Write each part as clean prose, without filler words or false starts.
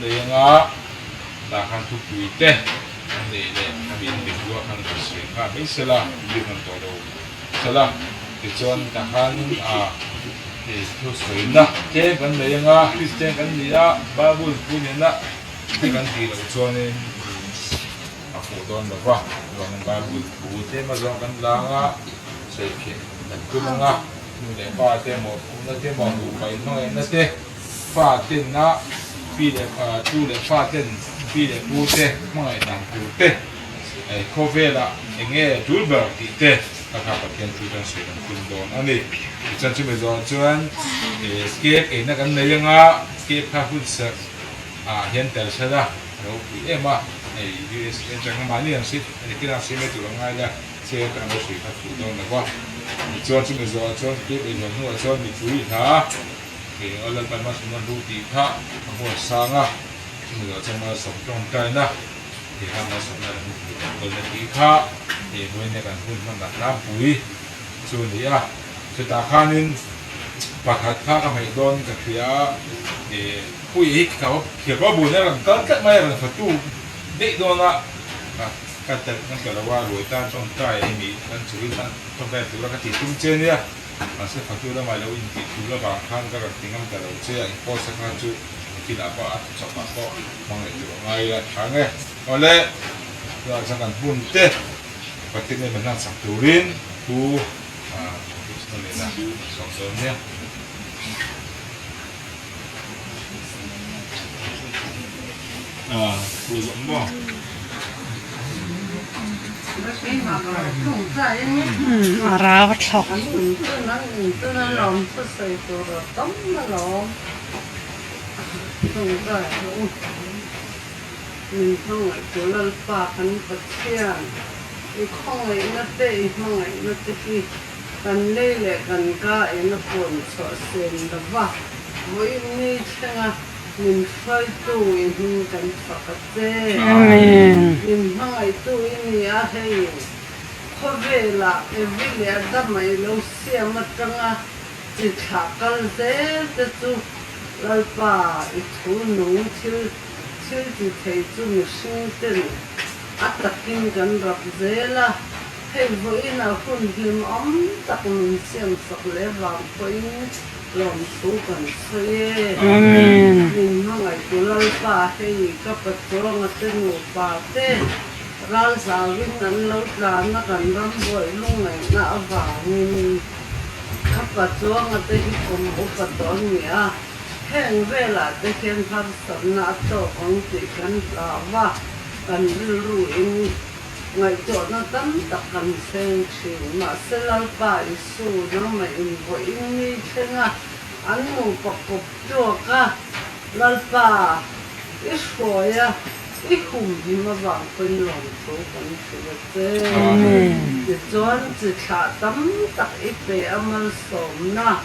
nei anga tah khan thupui te an neih leh khami inbik ruah khan rawn sawi nghal mai sela bik rawn tawh lo sela tichuan tah khan ah hei thu sawina tlem kan nei anga Kristian kan ni a Bible thu nena te kan tih loh chuanin a fuh dawn lo va chuvangin Bible thu tlem azawng kan la anga sawifiah kan tum anga nu leh pa te mawhphurhna te maw nupa inhmangaihna te fa ten a pi leh tu leh fa ten pi leh pu te hmangaih dan tur te khawvelah eng nge tul ber tih te kha kha Pathian thu chuan sawi kan tum dawn a ni. Tichuan chumi zawh chuan cake eina kan nei anga cake kha hun serh ah hian tel sel a a ropui em a hei USA atanga mahni ang si engtin ang si mai tur a ngai la cake atanga lo sawi kha fuh dawn lo va. Tichuan chumi zawh chuan cake ei zawh hnuah chuan mipui hla Kei a Lalpa Malsawmna hlu tih kha a huat sang a, chumi zawh chuan Malsawm tawngtaina tih kha Malsawmna leh hmupui kan kawlna tih kha hei vawiin kan hun hman dah tlangpui chu a ni a. Chutah khanin pakhat kha ka hmeih dawn ka hria a, eh pui hi khiah pawh bun a rawn kal tlat mai a, rawn fatu daih dawn a, ka tel kan tel lo a, ruai tan tawngtai hemi kan chhuin tan tawngtai tura ka tih tum che nia. Mahse fatu lamah lo intih thu lovang khan ka rawn ti ngam ta lo che a, inpawlsa kha chu nikinah pawh a chawpah pawh hmangaih tur a ngai a tha nge. Awle, tunah chuan kan hun te Pathian emaw hlan sak turin thu Krista nena sawm dawn nia. Thu zawm maw? A rau a thlawk. Min hruaitu i hming kan fak a che. Min hmangaihtu i ni a, hei khawvelah Evi leh Adama i lo siam atanga chi thlah kal zel te chu Lalpa i thu nung thil thil ti thei chu mihring ten a takin kan rap zel a, hei vawiinah hun hlimawm tak min siamsak leh vang pawhin Lawmthu kan sawi e. Min hmangaihtu Lalpa hei ka Patluanga te nupa te ral zauin an lo tlana kan ram buai lungngaihna avangin ka Patluanga te hi kum upa tawh a ni a, heng velah te hian harsatna a tawk ang tih kan hlau a, kan rilru in ngaihtuahna tam tak kan seng thin. Mahse Lalpa i Chu nangmah invawiin ni thlenga an nupa kawp tuak a, Lalpa i hruai a, i humhim avang pawhin lawmthu kan hrilh a che. Tichuan chi thlah tam tak i pe a malsawmna,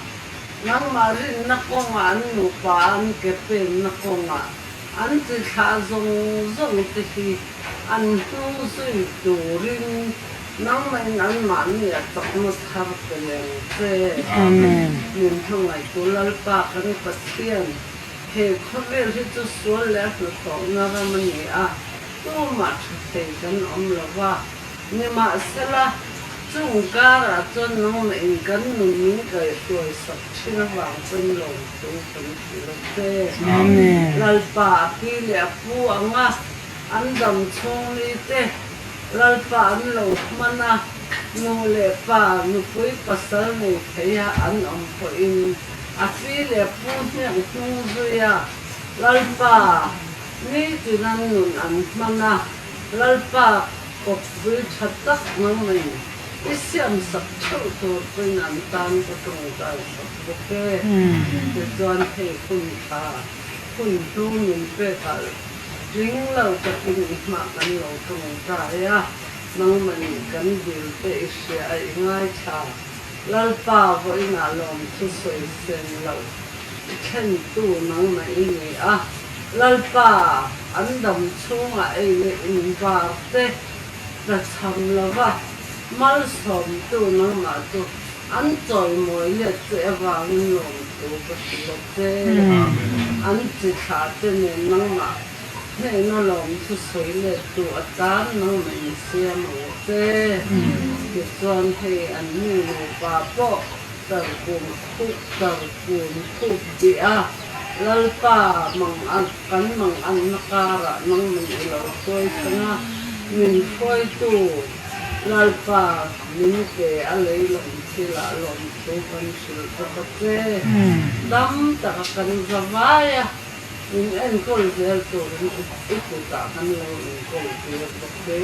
nangmah rinna kawngah an nupa an ke penna kawngah an chi thlah zawng zawng te hi an hnung zui turin Nangmahin anmahni a chakna thar pe leng che. Amen. Min hmangaihtu Lalpa kan Pathian, he khawvel hi chu sual leh a hnathawhna ram a ni a, tumah tha thei kan awm lo va. Nimahsela, chung karah chuan nangmahin kan nun min kaihruai sak thin avang chuan lawmthu kan hrilh a che. Amen. Lalpa a pi leh a pu anga an dam chhung ni te, Lalpa an lo hman a, nu leh pa, nupui pasal nei thei a an awm pawhin a pi leh pu hniak hnung zui a, Lalpa nitin an nun an hman a, Lalpa kawppui tha tak nangmah i siamsak theuh tur pawhin an tan ka tawngtai sak bawk e. Tichuan hei hun tha, hun hlu min pek alh. Tling lo takin i hmah kan lo tawngtai a, nangmah nih kan dil te i hria a i ngaithla. Lalpa vawiinah lawmthu sawi sen loh i thlentu nangmah i ni a, Lalpa an dam chhungah ei leh invar te tlachham lova malsawmtu nangmah chu an chawimawi let che avangin lawmthu ka hrilh a che. An chi thlah te nen nangmah hnehna lawmthu sawi lettu atan nangmah in siam ang che. Tichuan hei an mi nupa pawh tarkun khup tarkun khup bih a, Lalpa mang kan mang anna karah nangmah i lo hruai thang a, min hruaitu Lalpa min pe a leilawm thilah lawmthu kan hrilh bawk a che. Dam taka kan za vai a, min enkawl zel turin i kutah kan lo inkawl tir bawk e.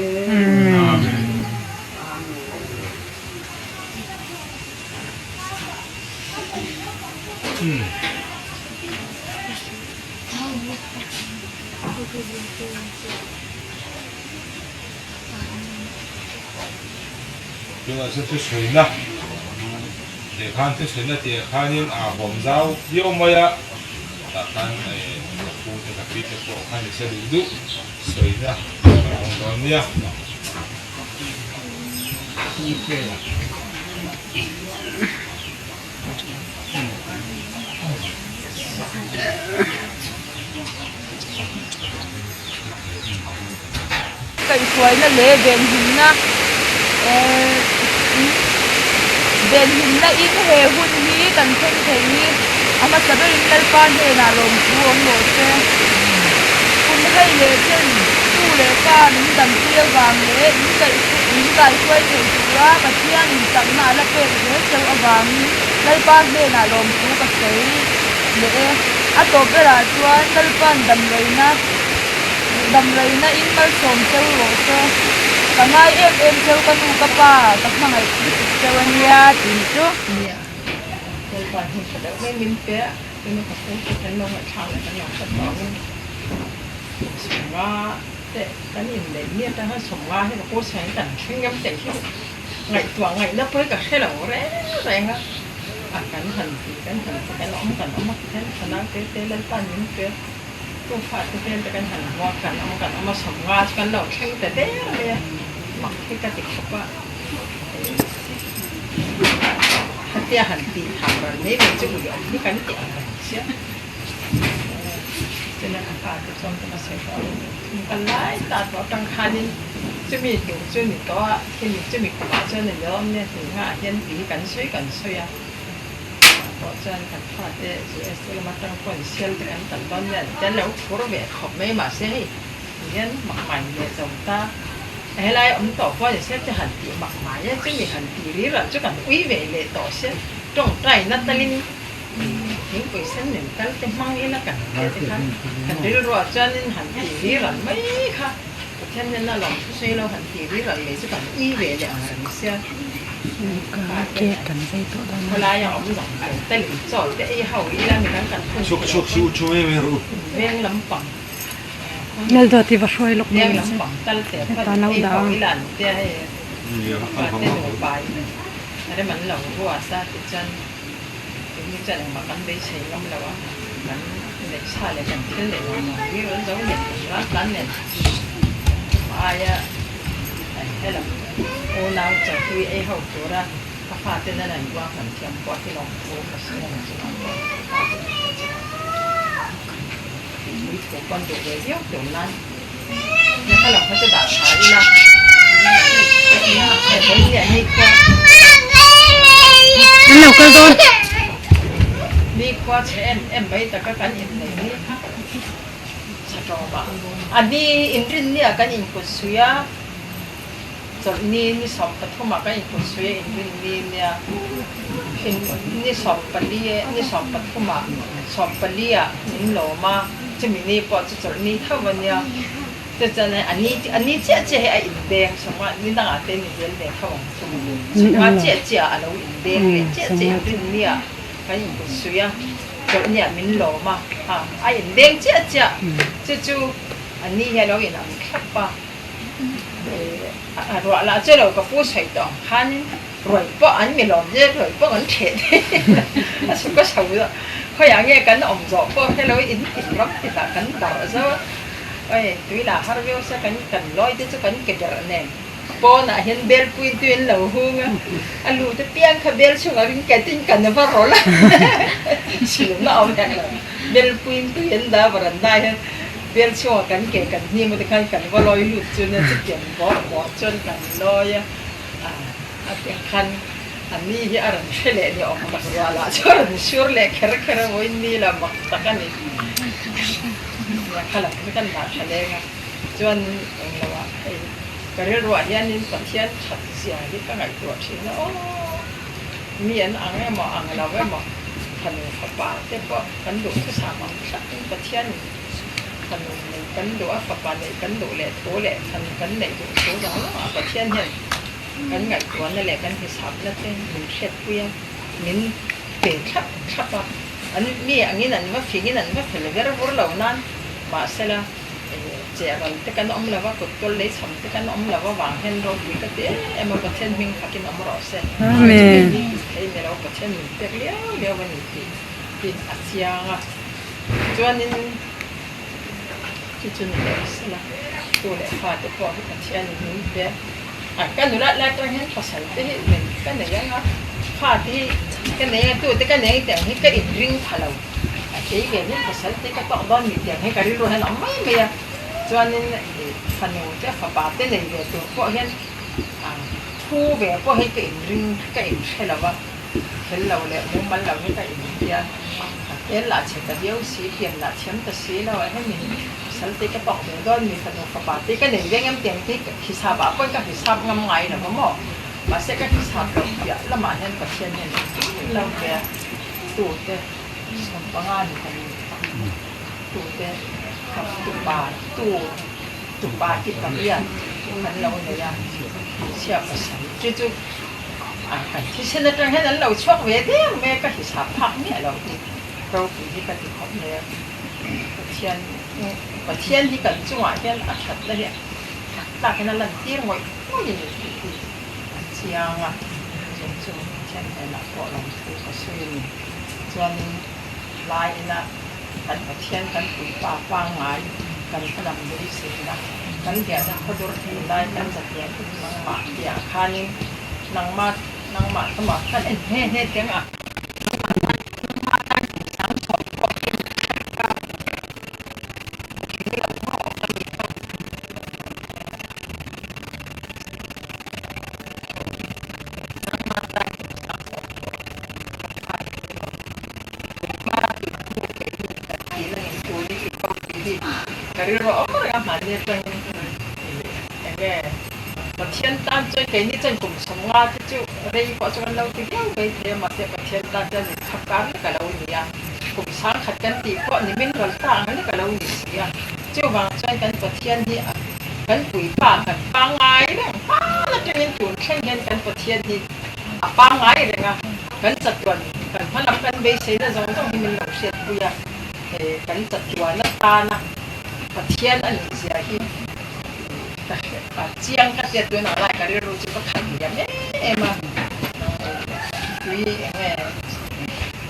Amen. Tunah chuan thusawiina tih khan thusawiina tih ah khanin a hawm zau viau mai a, tah khan ka pu te ka pi te pawh khan i hre duh duh sawina a awm dawn nia. Kaihhruaina leh venhimna venhimna in he hun hi kan thleng thei hi a hmasa berin Lalpa hnenah lawmthu awm rawh se. Kum hei leh chen nu leh pa min dampui avang leh min min kaihhruai thei tura Pathian in chakna a la pek zel chauh avangin Lalpa hnenah lawmthu ka sawi leh e. A tawp berah chuan Lalpa'n damreina damreina in malsawm cheu rawh se. Ka ngai em em cheu ka nu ka pa ka hmangaih lutuk cheu a nia tih chu. Nia, Lalpa hmun tha deuh mai min pe a, tuna ka pu chu kan lo ngaihthlak leh kan lo hre tawh ang. Sawmnga te kan inneih mi atang hian sawmnga hi ka pu sawiin kan thleng em tih hi ngaihtuah ngaihna pawh hi ka hre lo reng reng a, a kan han ti kan han ti kan awm kan awm a khian tha nau te te Lalpa'n min pe tu fa te hmel te kan han hmu a kan awm kan awm a sawmnga chu kan lo thleng ta der mai a mak hi ka ti khawp a. Khatia han tih thah ral mai mai chu ui awm hi kan tih ang reng sia. Chula ka pa te chuan ka va sawi tawh a, thum kal lai ta tawh atang khanin chumi tur chu ni tawh a, khimi chumi kumah chuan a ni awm nia hni nghah hian tih hi kan sawi kan sawi a. Chutah pawh chuan kan fate US te lam atang pawhin sial te kan kal dawn nia an ti a, lo phur ve khawp mai mahse hei hian mak mai leh zo ta. Helai awm tawh pawh ni se chu han tih mak mai e, chumi han tih ri ral chu kan ui ve leh tawh sia, tawngtaina talin thingpui sen nen tal te hmang ila kan ti te kha kan rilruah chuanin han tih ri ral mai kha Pathian nena lawmthu sawi lo han tih ri ral mai chu kan ui ve leh ang reng sia. Khawlaia awm zawng zawng talin chawl te ei ho ila midang kan phun thei lo pawn veng lampang. Melda ti va hruai lawk mai ang che. Heta no dah ang. Tui thu pawn duh ve viau tur nan nasa lam kha chu dah tha ila An lo kal dawn. Ni khua chhe em em mai taka kan inneih ni kha chha tawp a. A ni inrin nia kan inkut sui a. Chawlhni ni 13 ah kan inkut sui a inrin ni nia ni 14 ni 13 ah 14 ah min lawm a chumi ni pawh chu chawlhni tho a nia chuchuan a ni a ni chiah chiah hi a indeng sawmnga ni dangah te ni zel ve tho ang chu sawmnga chiah chiah a lo indeng leh chiah chiah inrin ni ah kan inkut sui a chawlhni ah min lawm a a indeng chiah chiah chu chu a ni hi a lo inang thlap a. Ruah lah chu lo ka pu sawi tawh ang khanin ruai pawh an mi lawm zet ruai pawh kan ṭheh thei a chhuk a chho zawh khawiah nge kan awm zawh pawh helo in tin ram tinah kan darh zo a oi tui lah har viau se kan kan lawi te chu kan ke berh nen pawnah hian belpui tui an lo hung a a lut apiang kha bel chhungah ring ketin kan va rawlh a silna awm hek lo. Belpuiin tui an dah varanda hian bel chhungah kan ke kan hnim a tikhan kan va lawi lut chu nia chutiang bawr bawr chuan kan lawi a, a tiang khan a ni hi a rawn hre leh ni awm tak ruah lah chu a rawn sur leh kher kher a vawiin ni la mak tak a ni. Nia kha lam hi kan dah tha leng a chuan englo ah hei ka rilruah hianin Pathian that zia hi ka ngaihtuah thin a aw. Mi an ang emaw ang lo emaw fanu fapa te pawh kan duh thusam ang thlapin Pathianin fanu neih kan duh a, fapa neih kan duh leh thu leh fanu kan neih duh thu zawng zawngah Pathian hian kan ngaihtuahna leh kan hisapna te min hriatpui a, min pe thlap thlap a. An mi angin an va fingin an va fel ver vur lo nan mahsela Cheh ral te kan awm lova, kut kawl lei chham te kan awm lova vang hian ropui ka ti em em a, Pathian hming fakin awm rawh se. Amen. Thei ni lo Pathian min pek liau liau a ni tih hi a chiang a. Chuanin chu chu ni leh sela, tu leh fa te pawh hi Pathianin min pe a. Ka nulat lai atang hian pasal te hi min ka nei ang a, fa te hi ka nei ang a, tu te ka nei ang tih ang hi ka inring pha lo. A kei ve hian pasal te ka tawk dawn ni tiang hi ka rilru hian a awm mai mai a, chuanin fanu te fapa te nei ve tur pawh hian thu ve pawh hi ka inring ka inhre lo va, fel lo leh mumal lo hi ka inhria, a hmel lah chhe ta viau si, pian lah thiam ta si lo a hemi pasal te ka tawk ve dawn mi fanu fapa te ka nei ve ngam tiang te hi hisap ah pawhin ka hisap ngam ngai lo va maw, mahse ka hisap loh piah lamah hian Pathian hian engkim lo ve a. Tute 15 ni kan tute tupa tu tupa hi pariat kan lo nei a, hmeichhia pasarih chu chu a kan thisen atang hian an lo chhuak ve der mai a, ka hisap phak miah lo hi ropui hi ka ti khawp mai a, Pathian Pathian hi kan chungah hian a thatna hi tak takin a lantir ngawih ngawih a ni tih hi a chiang a, chung chu Pathian hnenah pawh lawmthu ka sawi a ni. Chuanin lai ina kan Pathian kan puipa pangngai kan hmalam beiseina kan biahna khawdur thei lai kan zahlian in nangmah tihah khanin nangmah nangmah tumah khan en hne hne teng a. Nangmah tan kum sang chhawm pawh hi ka thing lo maw ka ni kha. Pathian tan chuan keini chuan kum 50 te chu rei pawh chu kan lo ti viau mai thei a mahse Pathian tan chuan min khap kar lek a lo ni a kum 10,000 kan tih pawh ni min rawn ta ang lek a lo ni si a chuvang chuan kan Pathian hi a Kan puipa kan pangngai reng hman atangin tun thleng hian kan Pathian hi a pangngai reng a, kan chatuan kan hmalam kan beiseina zawng zawng hi min lo hriatpui a, he kan chatuan atana Pathian a nih zia hi ka hre a chiang ka tia tunah lai ka rilru chu ka khat liam em em a, tui eng nge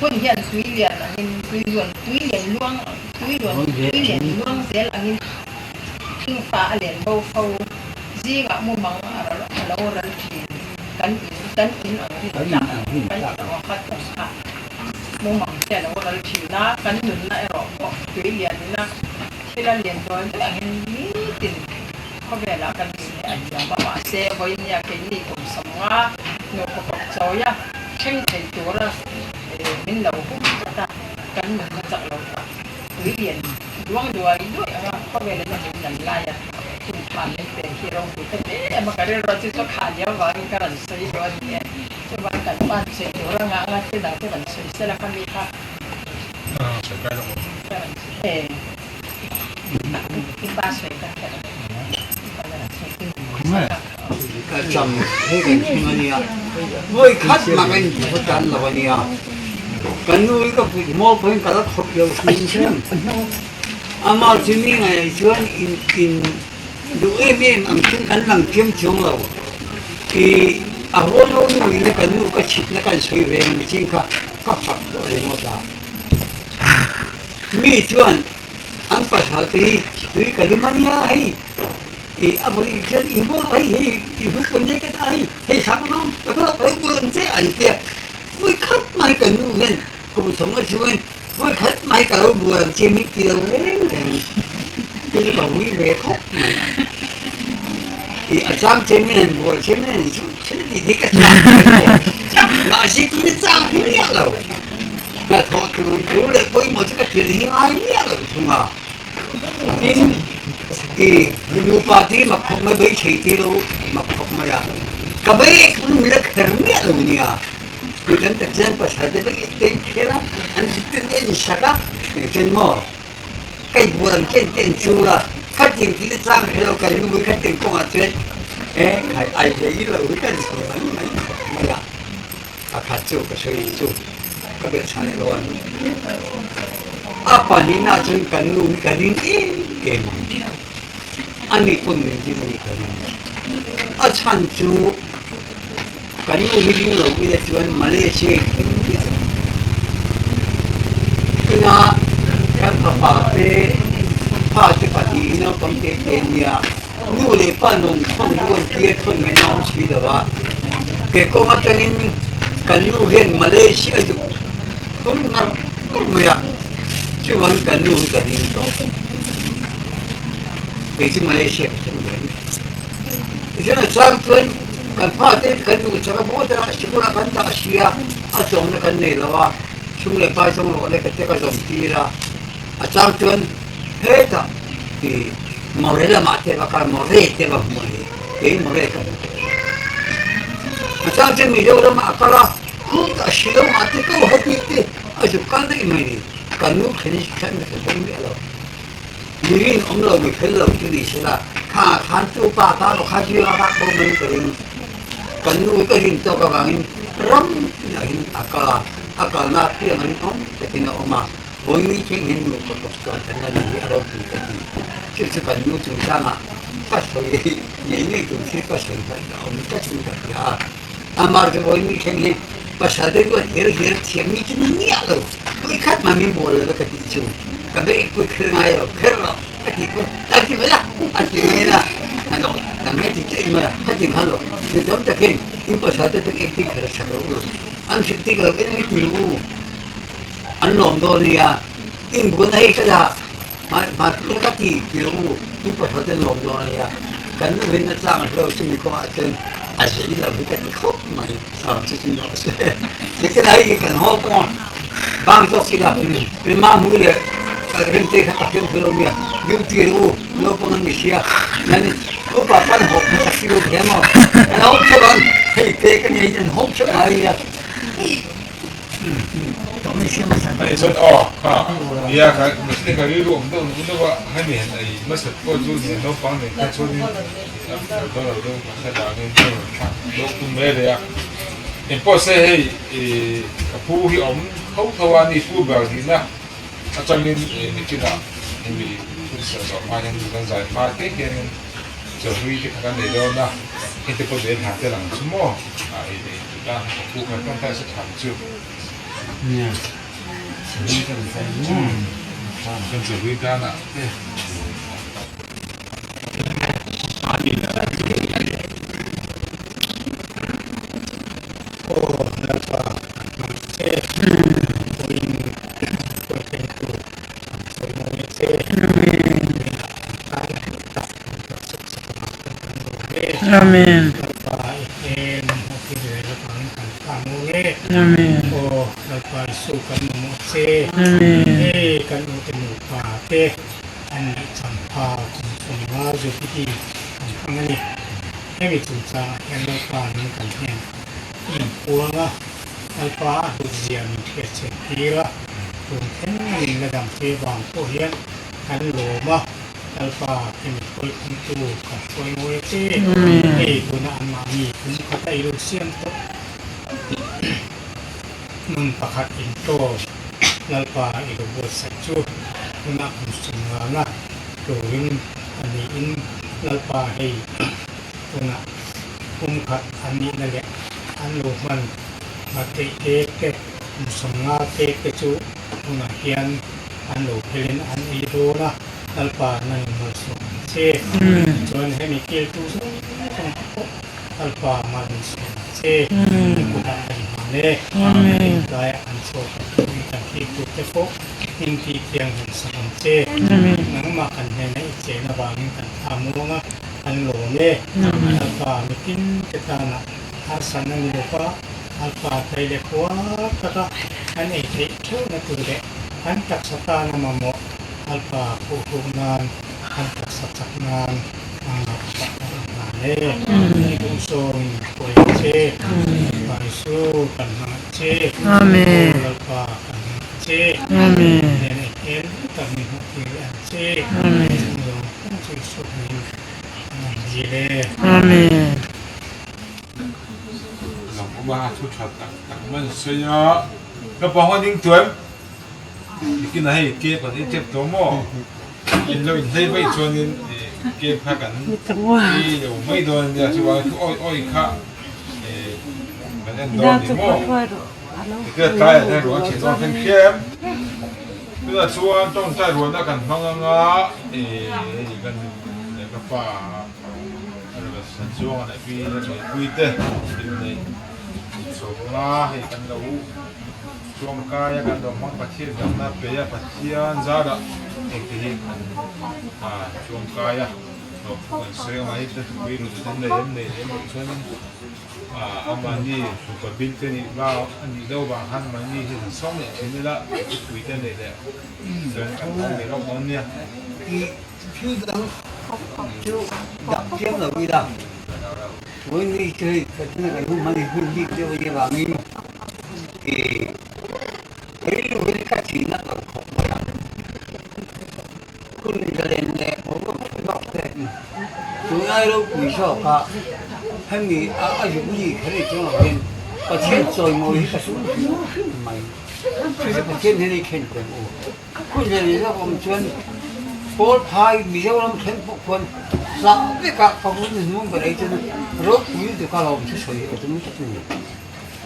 hun hian tui lian angin tui luan tui lian luang tui luan tui lian luang zel angin. Thingfa a len bo fo, zingah mumang a lo ral thin, kan in kan in ang rin tlak kan in ang kha tum kha mumang te a lo ral thin a, kan nunna erawh pawh tui lianin a thil a lian dawi dawi angin nitin khawvelah kan nun hi a liam a, mahse vawinia keini kum 50 nupa kawp chawia thleng thei tura min lo hum tlat a, kan nunna chak lo tak. Tui lian luang duai duai anga khawvel in a min nan lai a, hun tha min pe hi ropui ta hle em a, ka rilru chu chu khah liau vangin ka rawn sawi duh a ni e, chuvan kan pan sawi tur anga anga thil dang te rawn sawi sela kha mi kha ka rawn sawi e, i pa sawi ka kher i pa na rawn sawi tin Ka cham he kan thleng a nia, vawi khat mah kan inthawk a tan lo a nia. Ka nu hi ka put hmawk pawhin ka la khawp lo hrim hrim. Amah chu mi ngaihah chuan in in duh em em ang chuan kan lang thiam chuang lo. I a rual lo nu in ka nu ka chhitna kan sawi ve ang chin kha ka fak tawh ringawt a. Mi chuan an pasal te hi tui ka lum a nia hei. I a vawi chuan i hmuh hei hei i hmu pawn nei ka ta hei hei sak rawng ka rawk lo bur ang che an tia vawi khat mai kan nu hian kum 50 chhungin. Vawi khat mai ka lo buai ang che min ti lo reng reng chu chu ka hui ve khawp mai. I a chang che min han buai che min han zuh che tih hi ka chang ve maw? Mahse tuna chang hi miah lo. Hnathawh tur tur leh pawimawh chu ka thil hi ngai miah lo thung a. Tin, i nupa te hi mak khawp mai beithei te lo mak khawp mai a. Ka bei khan min la kher miah lo nia. Tui kan tak chuan pasal te vek te an kher a, an zut te an sak a, engchen maw kai bual ang chen te an chul a, khatin tih na chang hre lo kan nu hi khatin kawngah chuan e khai ai ve i lo hi kan sawi mai mai khawp mai a, pakhat chu ka sawi chu ka belh chhan leh lo a ni. A pahnihna chuan kan nu hi ka ring em em ang, ani pawn min ring a nih ka ring. A chhan chu. Kan nu hi ring lo ila chuan Malaysia in thil miah lo. Tuna kan fapa te fa te pahnihin naupang te te an nia, nu leh pa nun thawn ruan tir thawn mai na awm si lo a. Ke kawng atangin kan nu hian Malaysia a duh thum ngar ngar mai a, chuvangin kan nu hi ka ring tawh. Kei chu Malaysia ka thleng ve a ni. Tichuan a chang chuan kan fate kan duh chak a border ah sikul ah kan dah si a, a chawmna kan nei lo a, chhung leh pai zawng rawh le ka te ka zawm tir a, a chang chuan hetah ih More lamah te va kal More te va hmu a ni, kei More ka hmu tawh lo. A chang chuan Mizoram ah a kal a, khutah Shillong ah te Guwahati te a zuk kal daih mai ni, kan nu thlen hi thlen ka hre miah lo. Mi rinawm lo, mi fel lo chu ni sela, kha khan chu pa ta lo kha zir a rak bo mai ka ring. Kan nu ka rin tawk avangin ram tinah hin a kal a, a kalna piang rinawm takin a awm a, vawi thleng hian nu ka kawp chuan kan la ni hi a ropui ka ti. Chu chu kan nu chungchangah ka sawi ngei ngei tur thil ka sawi hmaih ka awm tlatin ka hria a. Amah chu vawi thleng hi pasal te ruat hir hir thiam mi chu ni miah lo, pui khat mah min bawl lo ka tih chu ka beih pui kher ngai lo, kher lo ka tih pawh a ti mai a, a ti mai a, a lo dang mai ti chiah mai a, ka ti nghal lo, mi tam takin in pasal te chu engtin kher sak lo u, an hrilh tik lo eng nge ti u, an lawm dawn nia, in bun a hei ka dah mah ka ti ti lo u, in pasal te an lawm dawn nia, kan nu hin a chang hlo chu mi kawngah chuan a zei lo hi ka ti khawp mai. Bang zawk ila Rema hmu leh Remte kha ka hriat lo nia duty ru naupang an ni sia nan upa pan hawp hmasa si lo hle maw an hawp theuh ang hei te ka nei an hawp theuh ngai nia Ani chuan aw kha nia ka mahse ka rilru awm deuh nup nup a hemi han ei hmasat pawh chu naupang nen kha chuanin a fel dawn lo deuh ka dangin ka rawn thlak deuh tum mai reh a engpawh se hei ih ka pu hi awm tho tho a ni pu ber nihna atangin ih nikinah hemi hun serh zawh hma hian kan zai hma te hianin chawhlui te kha kan nei dawn a hei te pawh duh en han tel ang chu maw ah ei leh in tih tan ka pu khan kan ta se tham chu kan chawhlui danah te. Amen. Amen. An nih champha kum sawmnga Jubilee kan hmang a ni. Hemi chungchangah hian Lalpa nang kan hnen i inpuang a, Lalpa a hlutzia min hriatchhiat tir a, tun thleng min la dam tir vang pawh hian kan lawm a, Lalpa hemi hruaikhumtu kan hruai ngawi a che. Hei tuna anmahni kum khata i lo siam tawh nun pakhat intawm Lalpa i lo buatsaih chu tunah kum sumngana turin a niin Lalpa hei tunah kum khat an nihna leh an lo hman hmatheih tek te kum sawmnga tek te chu tunah hian an lo phelin an ei dawn a, Lalpa nangin malsawm ang che. Chuan hemi kiltu zawng zawng te pawh Lalpa malsawm ang che. I kutah kan hman e. Amen. Tlaiah kan chhuak a, tui kan kiltu te pawh. Min tih thianghlim sak ang che. Nangmah kan hnena i chen avangin kan thla muang a, kan lawm e. Lalpa, mitin te tana harsatna ni lova Lalpa thei leh puar taka kan ei theih theuhna tur leh kan taksa tana mamawh Lalpa khuhhuk nan, kan taksa chak nan nangmah ka fak tak ang hlan e. I duhsawngin min hruai ang che. Lalpa Isu, kan hmangaih che. Aw Lalpa, kan hmangaih che. Nen i hmel tak min hmuh tir ang che. Chung zawng zawng chu Isu hming kan awm dil e. Lam awm a thu tha tak tak man sawi a, naupang ho an ding tuam nikin ah hei cake kan ei tep tawh maw in lo inhlei vaih chuanin cake kha kan ei lo mai dawn ania chuvangin thu awi awi kha kan en dawn ni maw tikhian tlaiah hian ruah a chhe dawn thleng hriam tunah chuan tawngtai ruahna kan hmang anga hei kan ka pa. San chuang a pi la ṭhehpui te inneih inchhawpna hei kan lo chuangkai a kan lo hmang Pathian damna pe a Pathian zarah engte hi kan chuangkai a hlawhthu kan sawi ang a hei te thupui ru chu nei em nei lem loh chuanin amahni nupa bil te nih bak a nih deuh vang khan mahni hi han sawm leh thin ila thupui te neih leh chuan kan hmang leh lawk dawn nia. Thil dang chu dah chiam lo ila, vawiin chu hei Pathian kan hun hman hi hun bik deuh a nih avangin ih rilru hi ka chihna lo khawp mai a, hun zalen leh boruak tha zawk te tunlai ropui zawk a hemi a a zuk ni kher i chuang lo hian Pathian chawimawi hi ka sum hrim hrim mai, chu chu Pathian hian i khen teh u. Hun leh lawk awm chuan Pawl phai Mizoram thleng pawh khuan hlah vekah ka hun hnung ber ei chuan ropui lutuk a lawm chu sawi ka tum tak a ni.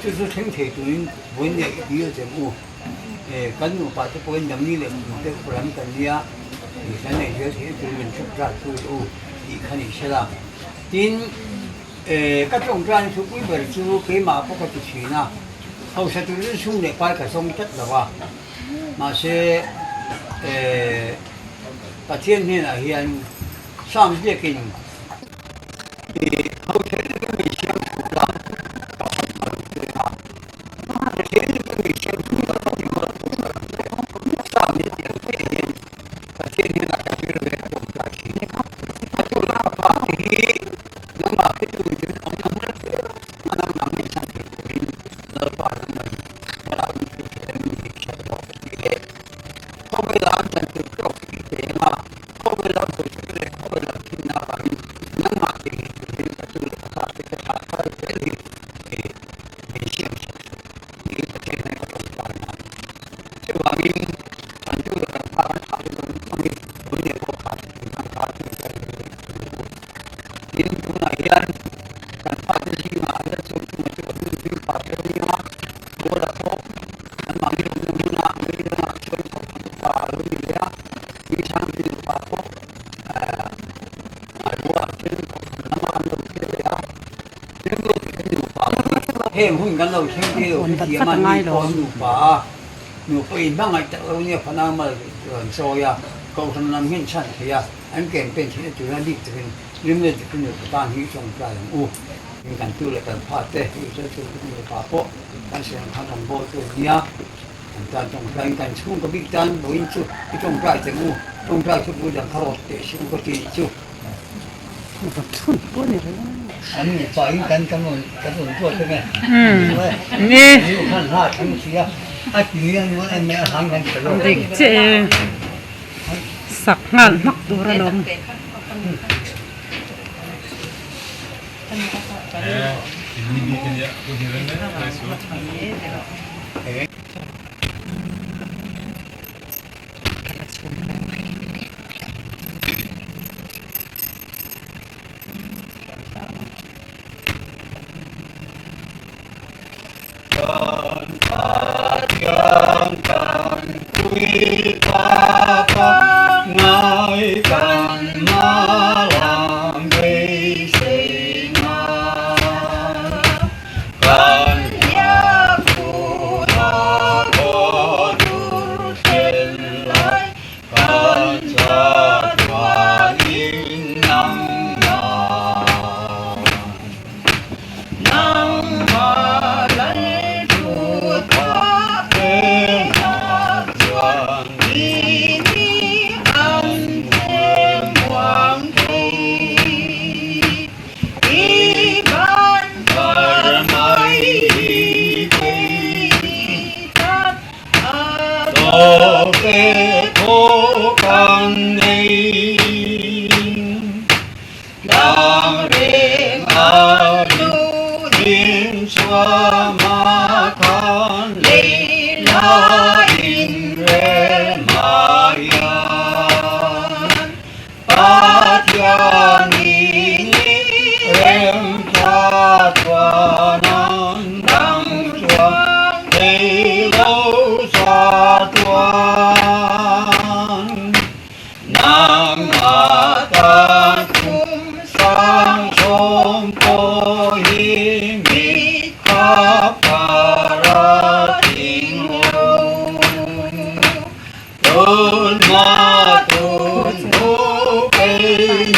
Chu chu thleng thei turin vawiin leh i dil chem u. Kan nupa te pawhin damni leh kum te upa lam kan nia kan nei zel theih na turin min hrep zat thu u tih kha ni sela. Tin, ka tawngtai thupui ber chu keimah pawh ka ti thin a, hausa turin sum leh pai ka zawng tlat lo a. Mahse, Pathian hnenah hian Psalm ziakin Hauthei lutuk mi siam thu la, ka han hman che a. Hauthei lutuk mi siam thu la, ka ti mawlh thung a. Psalm hi tiang chiah hian Pathian hnenah ka zir ve a tawngtai thin. A tuna ka pa te hi nangmah hretu in awm na hmel a nangmah ngaihsan thei turin Lalpa nangmah Bual a thawk, anmahni awmna hmuna mei dangah chuan thawk an upa a lo ni leh a, Tuichangte nupa pawh Ngaihbuah chuan kohhran lamah an lo thlir leh a, Rimruati te nupa hi heng hun kan lo thleng te lo hrethiam a, ni pawh an nupa a, nupa inhmangaih tak lo nia fanau mal rawn chawi a, kohhran lam hian chhan thei a, an campaign theihna tura bik takin Rimruati te nupa tan hi tawngtai ang u. Kan tu leh kan fa te Israel tu te nupa pawh kan siam khan rawn bawl tur nia kan tan tawngtai in kan chhung ka bik tan vawiin chu i tawngtai teh u tawngtai thu pui dang kha rawt teh si u ka ti nih chu. An nupa in kan kan rawn kan rawn duat ange ni khan hla thleng sia a ti a nual em mai a hlang kan hre lo. Dik che sak nghal hmak tur alawm.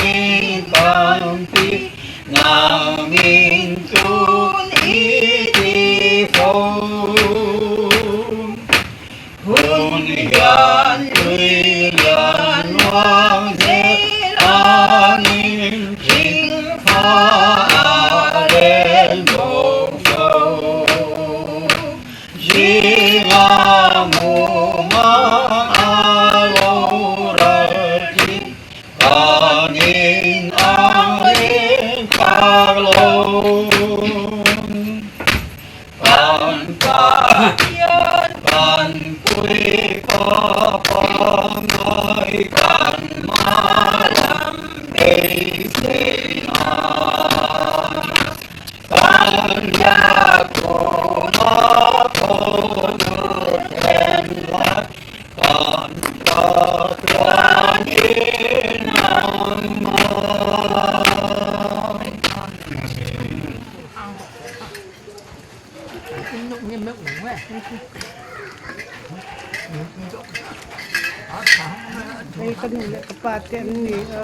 min kan ti nangin tun i ti fo. Hun hian lui lian luang zel angin thingfa a rel bawk fo. Zinga mumang a lo ral thin kan in ang reng tak lo. Kan Pathian kan pui ka pangai kan hmalam beisei nan kan biak tuna tawlur then lai kan Pathian in nangmah. Hei ka nu leh ka pa te an ni a,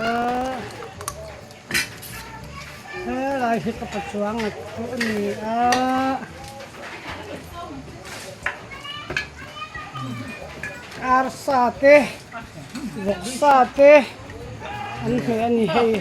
helai hi ka pa chuang a thu a ni a. Arsa te vawksa te an hmeh a ni hei.